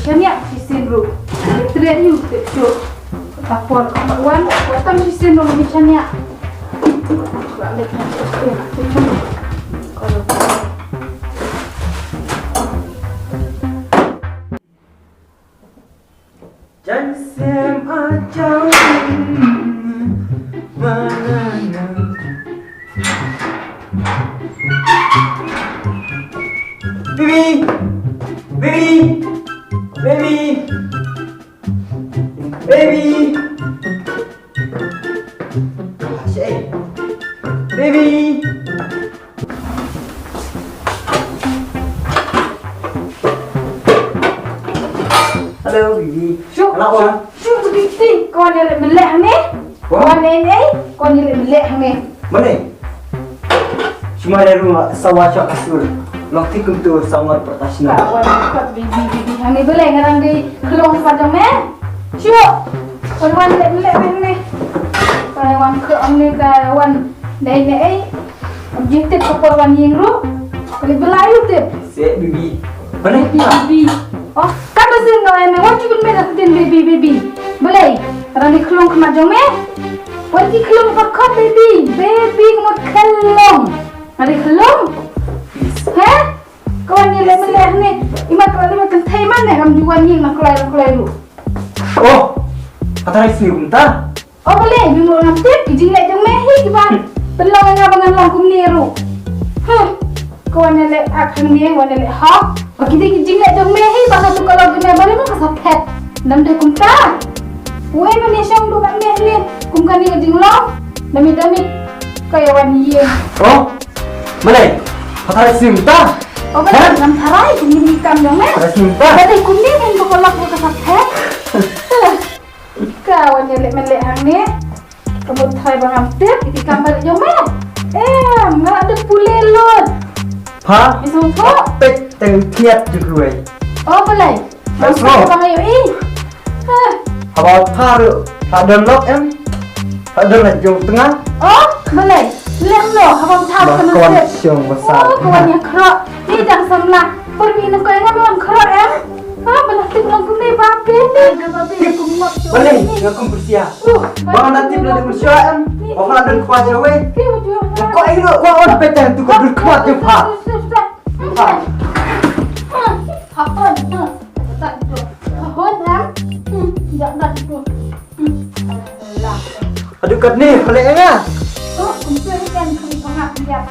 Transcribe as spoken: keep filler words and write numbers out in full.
Shaniah shisien ruh. Treh ïa u tip shuh. Ka por ka wan, ka tam shisien ruh ngi shaniah. Jan sem a jam manana. Baby! Baby! Baby! Baby! Ah, shit. Baby! Hello, baby. Shuh. Hello, shuh, shuh, baby. Ko wan ïaleh meleh hangne? Ko wan ïaleh, ko wan ïaleh meleh hangne. Mane? Shima re rung sawa shah kasur. Long ti kumtu sawa pertasna. Ka wan kot baby, baby. Hangne balei ngarang dei khlong sa jong me? Shuh. Ko wan ïaleh meleh hangne. Ka wan khlong hangne ka wan dei ne ei. Objective ka por wan ïing ruh. Kali belai u tip. Se baby. Balei baby, baby. Oh, kan ba sien ngai me, wat ju ban me da ktien baby, baby. Balei? Rani khlong khmat jong me. Wat ki khlong pa khot baby. Baby ka mut khlong. Rani khlong. He? Ka wan ïaleh meleh ne. Imat ka wan ïaleh kynthei man ne kam ju wan ïing na kloi na kloi ruh. Oh. Kata rai sini kumta. O balei, me mut ngam tip, ki jingleh jong me hi kiba pynlong ïa nga ba ngan long kumne ruh. Huh. Ko wan ïaleh ak hangne, wan ïaleh hok. Ba ki dei ki jingleh jong me hi ba ka tu ka long jong me ba lei mo ka sa phet. Dam dei kumta. Wei mane shong duh bad me hangne kum kane ka jinglong. Dami dami ka ïa wan ïing. Oh. Balei? Pha tharai sngewta. O balei ngam tharai kumne ki kam jong me. Tharai sngewta. Balei kumne kan ko ka lok ka sa phet. Ka wan ïaleh meleh hangne. Ka mut tharai ba ngam tip ïa ki kam barit jong me. Em, nga la dep pule lut. Pha? Ngi sngewthuh. Peit tang thiat ju khuai. O balei? Ngam sngewthuh ba nga ïohi. Haba pha ruh pha don lok em. Pha don la jong tnga. O balei? Lem lo haba pha ka nasib. Ba ka wan shong ba sa. O ka wan ïa khroh. Ni dang samla. Por mi nang ko ïa nga ba wan khroh em. Ha, ba la tip lang kumne ba phi ne. Tip. Balei nga kum persia. Ba nga la tip la dei mynshuwa em. Ba nga la don khwat jawei. Ba ko ai ruh wa on peten tu ka dur khwat jawei pha. Ha. Ha, on. Ha. Ha, on, ha. Hmm, dak dak tu. Hmm. Alah. Aduh, kat ni, balik nga. Oh, kumtu kan kami pangap dia.